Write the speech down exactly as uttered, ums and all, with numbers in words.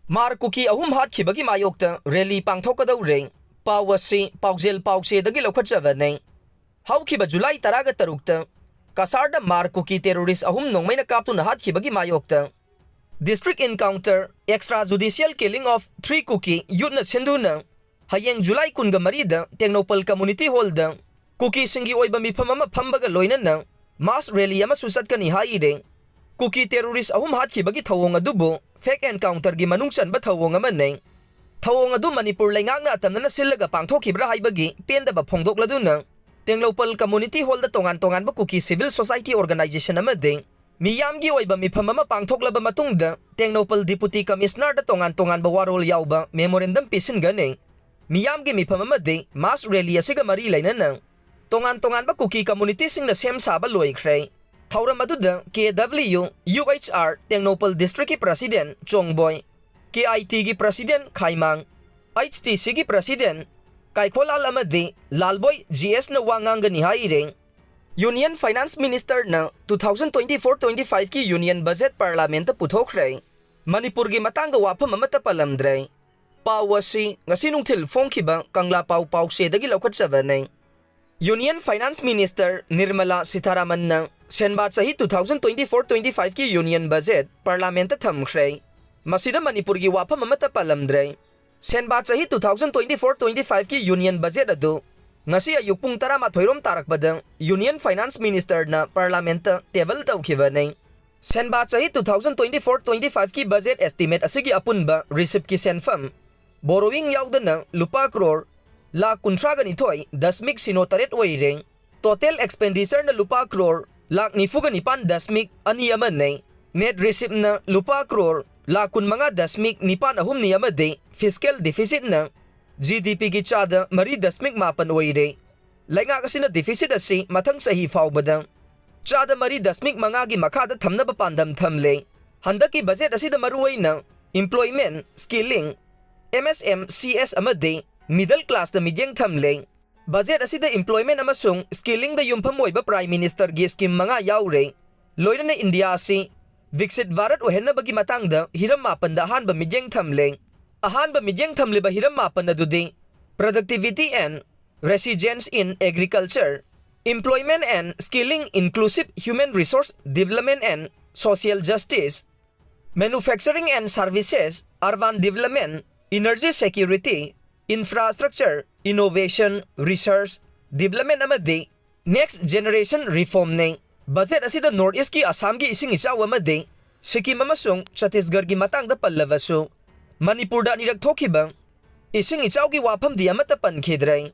ꯃꯥꯔ ꯀꯨꯀꯤ ꯑꯍꯨꯝ ꯍꯥꯠꯈꯤꯕꯒꯤ ꯃꯥꯌꯣꯛꯇ ꯔꯦꯂꯤ ꯄꯥꯡꯊꯣꯛꯀꯗꯧꯔꯦ꯫ ꯄꯥꯎ ꯑꯁꯤ ꯄꯥꯎꯖꯦꯜ ꯄꯥꯎꯆꯦꯗꯒꯤ ꯂꯧꯈꯠꯆꯕꯅꯤ꯫ ꯍꯧꯈꯤꯕ ꯖꯨꯂꯥꯏ ꯇꯔꯥꯒ ꯇꯔꯨꯛꯇ ꯀꯁꯥꯔꯗ ꯃꯥꯔ ꯀꯨꯀꯤ ꯇꯦꯔꯣꯔꯤꯁ ꯑꯍꯨꯝ ꯅꯣꯡꯃꯩꯅ ꯀꯥꯞꯇꯨꯅ ꯍꯥꯠꯈꯤꯕꯒꯤ ꯃꯥꯌꯣꯛꯇ district encounter, extrajudicial killing of three Kuki youthꯅ ꯁꯤꯟꯗꯨꯅ ꯍꯌꯦꯡ ꯖꯨꯂꯥꯏ ꯀꯨꯟꯒ ꯃꯔꯤꯗ ꯇꯦꯡꯅꯧꯄꯜ Community Hallꯗ ꯀꯨꯀꯤꯁꯤꯡꯒꯤ ꯑꯣꯏꯕ ꯃꯤꯐꯝ ꯑꯃ ꯐꯝꯕꯒ ꯂꯣꯏꯅꯅ mass rally ꯑꯃꯁꯨ ꯆꯠꯀꯅꯤ ꯍꯥꯏꯔꯦ꯫ ꯀꯨꯀꯤ ꯇꯦꯔꯣꯔꯤꯁ ꯑꯍꯨꯝ ꯍꯥꯠꯈꯤꯕꯒꯤ ꯊꯧꯑꯣꯡ ꯑꯗꯨꯕꯨ fake encounterꯒꯤ ꯃꯅꯨꯡ ꯆꯟꯕ ꯊꯧꯑꯣꯡ ꯑꯃꯅꯤ꯫ ꯊꯧꯑꯣꯡ ꯑꯗꯨ ꯃꯅꯤꯄꯨꯔ ꯂꯩꯉꯥꯛꯅ ꯑꯇꯝꯅꯅ ꯁꯤꯜꯂꯒ ꯄꯥꯡꯊꯣꯛꯈꯤꯕ꯭ꯔꯥ ꯍꯥꯏꯕꯒꯤ ꯄꯦꯟꯗꯕ ꯐꯣꯡꯗꯣꯛꯂꯗꯨꯅ ꯇꯦꯡꯅꯧꯄꯜ Community Hallꯗ ꯇꯣꯉꯥꯟ ꯇꯣꯉꯥꯟꯕ ꯀꯨꯀꯤ civil society organization ꯑꯃꯗꯤ ꯃꯤꯌꯥꯝꯒꯤ ꯑꯣꯏꯕ ꯃꯤꯐꯝ ꯑꯃ ꯄꯥꯡꯊꯣꯛꯂꯕ ꯃꯇꯨꯡꯗ ꯇꯦꯡꯅꯧꯄꯜ Deputy Commissionerꯗ ꯇꯣꯉꯥꯟ ꯇꯣꯉꯥꯟꯕ ꯋꯥꯔꯣꯜ ꯌꯥꯎꯕ memorandum ꯄꯤꯁꯤꯟꯒꯅꯤ꯫ ꯃꯤꯌꯥꯝꯒꯤ ꯃꯤꯐꯝ ꯑꯃꯗꯤ mass rally ꯑꯁꯤꯒ ꯃꯔꯤ ꯂꯩꯅꯅ ꯇꯣꯉꯥꯟ ꯇꯣꯉꯥꯟꯕ ꯀꯨꯀꯤ communityꯁꯤꯡꯅ ꯁꯦꯝ ꯁꯥꯕ ꯂꯣꯏꯈ꯭ꯔꯦ꯫ ꯊꯧꯔꯝ ꯑꯗꯨꯗ K W U H R Tengnoupal districtꯀꯤ president ꯆꯣꯡꯕꯣꯏ, K I Tꯒꯤ president ꯈꯥꯏꯃꯥꯡ, H T Cꯒꯤ president ꯀꯥꯏꯈꯣꯂꯥꯜ ꯑꯃꯗꯤ ꯂꯥꯜꯕꯣꯏ G Sꯅ ꯋꯥ ꯉꯥꯡꯒꯅꯤ ꯍꯥꯏꯔꯦ꯫ Union Finance Ministerꯅ two thousand twenty-four twenty-fiveꯀꯤ Union Budget Parliamentꯇ ꯄꯨꯊꯣꯛꯈ꯭ꯔꯦ꯫ ꯃꯅꯤꯄꯨꯔꯒꯤ ꯃꯇꯥꯡꯗ ꯋꯥꯐꯝ ꯑꯃꯠꯇ ꯄꯜꯂꯝꯗ꯭ꯔꯦ꯫ ꯄꯥꯎ ꯑꯁꯤ ꯉꯁꯤ ꯅꯨꯡꯊꯤꯜ ꯐꯣꯡꯈꯤꯕ ꯀꯪꯂꯥ ꯄꯥꯎ ꯄꯥꯎꯆꯦꯗꯒꯤ ꯂꯧꯈꯠꯆꯕꯅꯤ꯫ Union Finance Minister ꯅꯤꯔꯃꯂꯥ ꯁꯤꯊꯥꯔꯥꯃꯟꯅ ꯁꯦꯟꯕꯥ ꯆꯍꯤ two thousand twenty-four twenty-fiveꯀꯤ Union Budget Parliamentꯇ ꯊꯝꯈ꯭ꯔꯦ꯫ ꯃꯁꯤꯗ ꯃꯅꯤꯄꯨꯔꯒꯤ ꯋꯥꯐꯝ ꯑꯃꯠꯇ ꯄꯜꯂꯝꯗ꯭ꯔꯦ꯫ ꯁꯦꯟꯕꯥ ꯆꯍꯤ two thousand twenty-four twenty-fiveꯀꯤ Union Budget ꯑꯗꯨ ꯉꯁꯤ ꯑꯌꯨꯛ ꯄꯨꯡ ꯇꯔꯥꯃꯥꯊꯣꯏ ꯔꯣꯝ ꯇꯥꯔꯛꯄꯗ Union Finance Ministerꯅ Parliamentꯇ table ꯇꯧꯈꯤꯕꯅꯤ꯫ ꯁꯦꯟꯕꯥ ꯆꯍꯤ two thousand twenty-four twenty-fiveꯀꯤ budget estimate ꯑꯁꯤꯒꯤ ꯑꯄꯨꯟꯕ receiptꯀꯤ ꯁꯦꯟꯐꯝ, borrowing ꯌꯥꯎꯗꯅ ꯂꯨꯄꯥ ꯀ꯭ꯔꯣꯔ ꯂꯥꯈ ꯀꯨꯟꯊ꯭ꯔꯥꯒ ꯅꯤꯊꯣꯏ ꯗꯁꯃꯤꯛ ꯁꯤꯅꯣ ꯇꯔꯦꯠ ꯑꯣꯏꯔꯦ꯫ Total expenditureꯅ ꯂꯨꯄꯥ ꯀ꯭ꯔꯣꯔ ꯂꯥꯈ ꯅꯤꯐꯨꯒ ꯅꯤꯄꯥꯟ ꯗꯁꯃꯤꯛ ꯑꯅꯤ ꯑꯃꯅꯤ꯫ Net receiptꯅ ꯂꯨꯄꯥ ꯀ꯭ꯔꯣꯔ ꯂꯥꯈ ꯀꯨꯟꯃꯉꯥ ꯗꯁꯃꯤꯛ ꯅꯤꯄꯥꯟ ꯑꯍꯨꯝꯅꯤ ꯑꯃꯗꯤ fiscal deficitꯅ G D Pꯒꯤ ꯆꯥꯗ ꯃꯔꯤ ꯗꯁꯃꯤꯛ ꯃꯥꯄꯟ ꯑꯣꯏꯔꯦ꯫ ꯂꯩꯉꯥꯛ ꯑꯁꯤꯅ deficit ꯑꯁꯤ ꯃꯊꯪ ꯆꯍꯤ ꯐꯥꯎꯕꯗ ꯆꯥꯗ ꯃꯔꯤ ꯗꯁꯃꯤꯛ ꯃꯉꯥꯒꯤ ꯃꯈꯥꯗ ꯊꯝꯅꯕ ꯄꯥꯟꯗꯝ ꯊꯝꯂꯦ꯫ ꯍꯟꯗꯛꯀꯤ budget ꯑꯁꯤꯗ ꯃꯔꯨꯑꯣꯏꯅ employment, skilling, M S M, C S ꯑꯃꯗꯤ middle classꯇ ꯃꯤꯠꯌꯦꯡ ꯊꯝꯂꯦ꯫ Budget ꯑꯁꯤꯗ employment ꯑꯃꯁꯨꯡ skillingꯗ ꯌꯨꯝꯐꯝ ꯑꯣꯏꯕ Prime Ministerꯒꯤ scheme ꯃꯉꯥ ꯌꯥꯎꯔꯦ꯫ ꯂꯣꯏꯅꯅ ꯏꯟꯗꯤꯌꯥ ꯑꯁꯤ ꯕꯤꯛꯁꯤꯠ ꯚꯥꯔꯠ ꯑꯣꯏꯍꯟꯅꯕꯒꯤ ꯃꯇꯥꯡꯗ ꯍꯤꯔꯝ ꯃꯥꯄꯟꯗ ꯑꯍꯥꯟꯕ ꯃꯤꯠꯌꯦꯡ ꯊꯝꯂꯦ꯫ ꯑꯍꯥꯟꯕ ꯃꯤꯠꯌꯦꯡ ꯊꯝꯂꯤꯕ ꯍꯤꯔꯝ ꯃꯥꯄꯟ ꯑꯗꯨꯗꯤ Productivity and Resilience in Agriculture, Employment and Skilling, Inclusive Human Resource Development and Social Justice, Manufacturing and Services, Urban Development, Energy Security, Infrastructure, Innovation, Research, Development ꯑꯃꯗꯤ Next Generation Reformꯅꯤ꯫ ꯕꯖꯦꯠ ꯑꯁꯤꯗ North Eastꯀꯤ ꯑꯁꯥꯝꯒꯤ ꯏꯁꯤꯡ ꯏꯆꯥꯎ ꯑꯃꯗꯤ ꯁꯤꯛꯀꯤꯝ ꯑꯃꯁꯨꯡ ꯆꯇꯤꯁꯒꯔꯒꯤ ꯃꯇꯥꯡꯗ ꯄꯜꯂꯕꯁꯨ, ꯃꯅꯤꯄꯨꯔꯗ ꯑꯅꯤꯔꯛ ꯊꯣꯛꯈꯤꯕ ꯏꯁꯤꯡ ꯏꯆꯥꯎꯒꯤ ꯋꯥꯐꯝꯗꯤ ꯑꯃꯠꯇ ꯄꯟꯈꯤꯗ꯭ꯔꯦ꯫